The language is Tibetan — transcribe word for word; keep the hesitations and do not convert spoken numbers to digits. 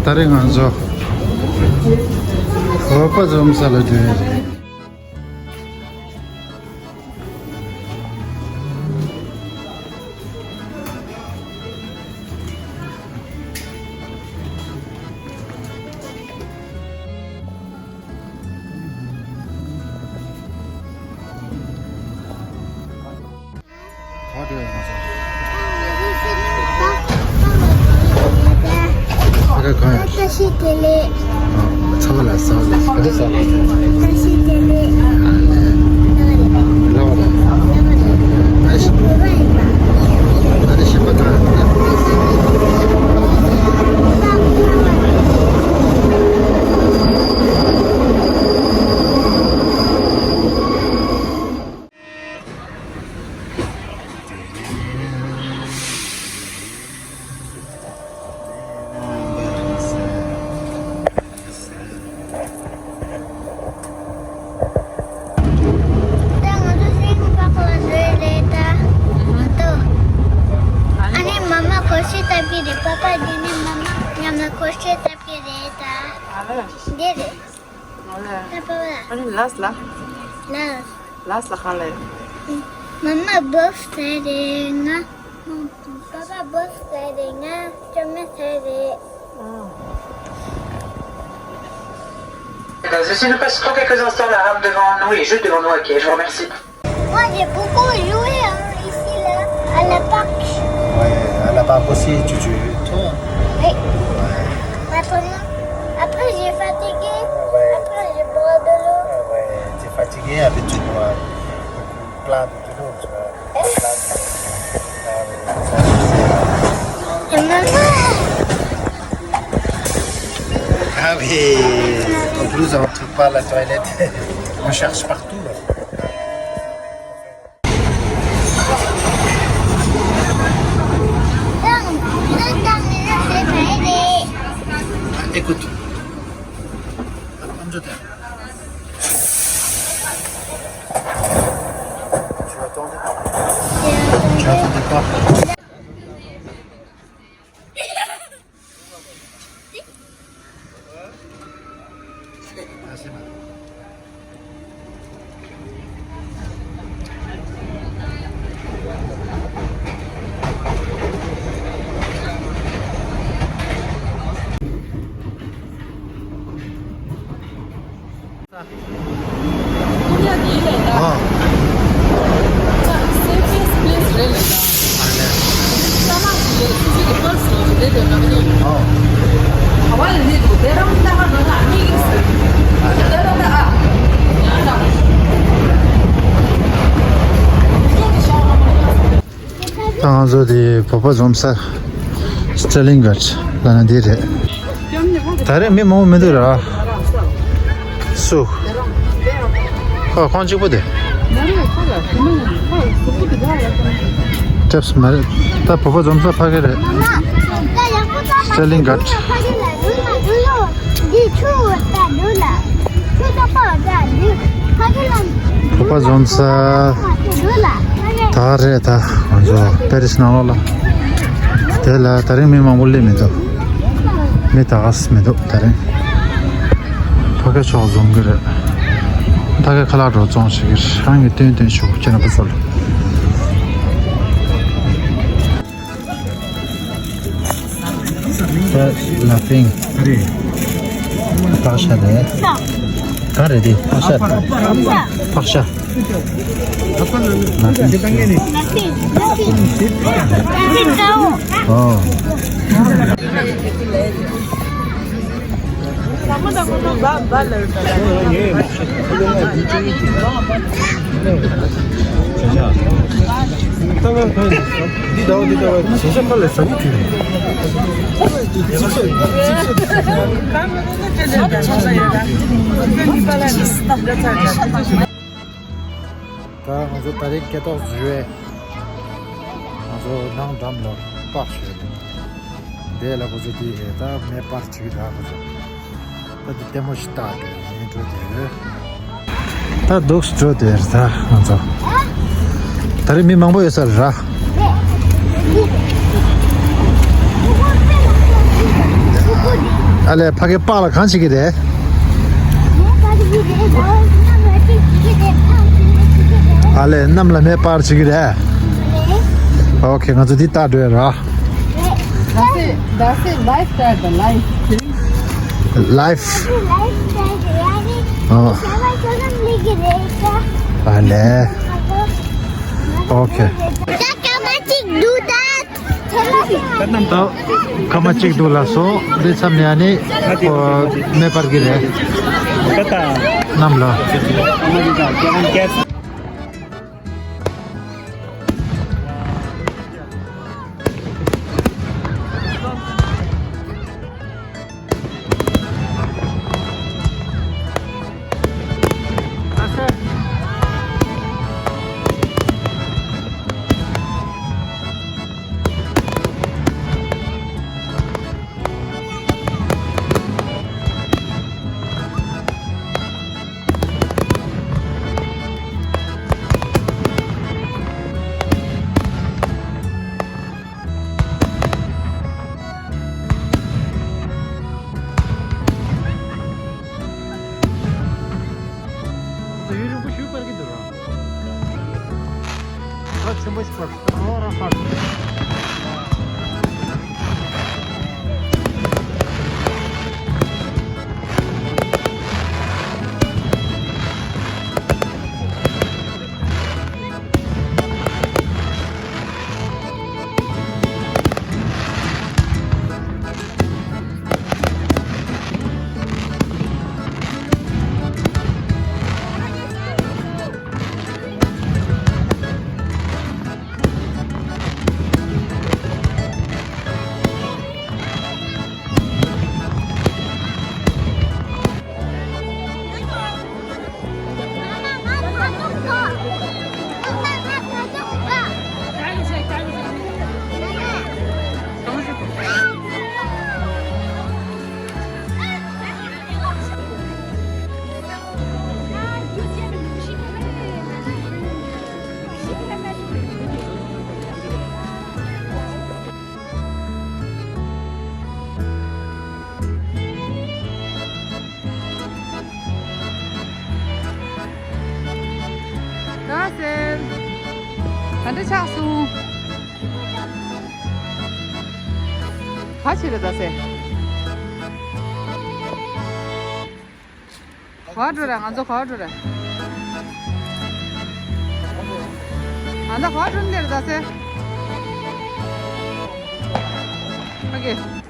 ད་རེས་ང་ཚོ་བོད་པ་འཛོམས་ས་ལ་འགྲོ་ཡ་རེད། ག་རེ་ཡོད་ང་ཚོ། ཨ་རེ་གང་ཡོད། བཀྲ་ཤིས་བདེ་ལེགས། ཚ་བ་ལ་ཟ་བ་ལ་ག་རེ་ཟ་བ། བཀྲ་ཤིས་བདེ་ལེགས། ལ་བ་ལ། ཨ་ཤི། ཨ་རེ་ཤི་པ་གང་ཡོད། ད་ང་ཚོ་སེམས་པ་ཁོ་ལ་འགྲོ་ཡི་རེད་ད། ང་ཚོ། ཨ་ནི་མ་མ་སྒོར་གཞས་བཏབ་ཀྱི་རེད། པ་པ་འདི་ནས་མ་མ་མཉམ་ལ་སྒོར་གཞས་བཏབ་ཀྱི་རེད་ད། ཨ་ལས། འདི་རེད། ཨ་ལས། ད་པ་པ་ལ། ཨ་ནི་ལས་ལ། ལས། ལས་ལ་གང་ལས། མ་མ་སྒོར་གཞས་རེད་ང་། པ་པ་སྒོར་གཞས་རེད་ང་། ཅོ་མེ་གཞས་རེད། Je suis, nous passons quelques instants la rame devant nous et juste devant nous, ok, je vous remercie. Moi, j'ai beaucoup joué, hein, ici, là, à la parc. Ouais, à la parc aussi, tu joues, toi ? Oui. Ouais. Maintenant, après, j'ai fatigué. Ouais. Après, je bois de l'eau. Ah ouais, t'es fatigué, après tu bois plein de l'eau, tu vois. Plein de... Ah ouais, ça, je sais. Et maman. Ah oui, en plus, on trouve pas la toilette. On cherche partout, là. Écoute. Tu attendais pas. Tu attendais pas. ད་ང་ཚོ་དེ་བོད་པ་འཛོམས་ས་སི་ཊར་ལིང་གྷཊ་ལབ་ན་འདི་རེད། ད་རེས་མི་མང་པོ་མི་འདུག་ར། སུ། ཁོ་ཁོང་གཅིག་པུ་དེ། སྐྱབས་མ་རེད། ད་བོད་པ་འཛོམས་ས་ཕ་གི་རེད། སི་ཊར་ལིང་གྷཊ། བོད་པ་འཛོམས་ས་ད་རེད། ད་ང་ཚོ་པེ་རིས་ནང་ལོགས་ལ། དེ་ལ་ད་རིང་མི་མང་པོ་སླེབས་མི་འདུག་མི་ད་ག་སེ་མི་འདུག་ད་རིང་། ཕ་གི་ཕྱོགས་འཛོམས་ཀྱི་རེད། ཕ་གི་ཁ་ལག་འགྲོ་བཙོང་བྱེད་ཀྱི་རེད། རང་གི་སྟོན་སྟོན་ཞུ་ཁྱེད་རང་པ་ཚོ་ལ། ད་ལ་ཕིང་། ཕག་ཤ་རེད། ག་རེ་དེ་ཕག་ཤ་རེད། ཕག་ཤ། ལ་ཕིང་། ཨོ། ད་ང་ཚོ་ད་རེས་སྐྱེ་ཐོག་འཛུལ་བས། ང་ཚོ་ནང་འགྲམ་ལ་པག་ཞོད་རེད། འདས་ལ་ཁོ་ཚོ་དེ་ད་མེ་པག་ཅིག་རག་ཁོ་ཚོ། ད་དེ་ལྟད་མོ་ཞིག་ལྟ་དགོས་ཡིན་འགྲོ་དེ། ད་འདུག་འགྲོ་དེ་ད་ང་ཚོ། ད་རེས་མི་མང་པོ་ཡོད་ས་རེད་ར། རེད། རེད། རེད། ཁོ་ཁོ་ཚོ་ལ་ཁོ་ཁོ་ཁོ་ཁོ་ཁོ། ཨ་ལས་ཕ་གི་པཱ་ལགས་གང་བྱེད་ཀྱི་རེད། ཨ་ལས་གནམ་ལ་མེ་སྤར་བྱེད་ཀྱི་རེད། ཨོ་ཁེ། ང་ཚོ་འདི་ལྟ་འགྲོ་ཡ་ར། That's it, that's it, life guide, the life. Life. ཨོ། ཨ་ལས། ཨོ་ཁེ། ད་སྐར་མ་གཅིག་འདུག་ད། ད་སྐར་མ་གཅིག་འདུག་ལགས་སོ། འདི་མཚམས་ནས་ཨ་ནི་ཁོ་མེ་སྤར་གྱི་རེད། གནམ་ལ། ཡུན་རིང་པོ་ཞིག་སྤར་གྱི་འདུག་ར། ད་ཆེན་པོ་ཞིག་སྤར། ཨོ་ར་སྤར། ད་ཟེར། ག་འདྲ་ཆགས་སོང་། ག་བྱེད་རེད་ད་ཟེར། ག་པར་འགྲོ་ར། ང་ཚོ་ག་པར་འགྲོ་ར། ང་ཚོ་ག་པར་འགྲོ་ནི་རེད་ད་ཟེར། ཨོ་ཁེ།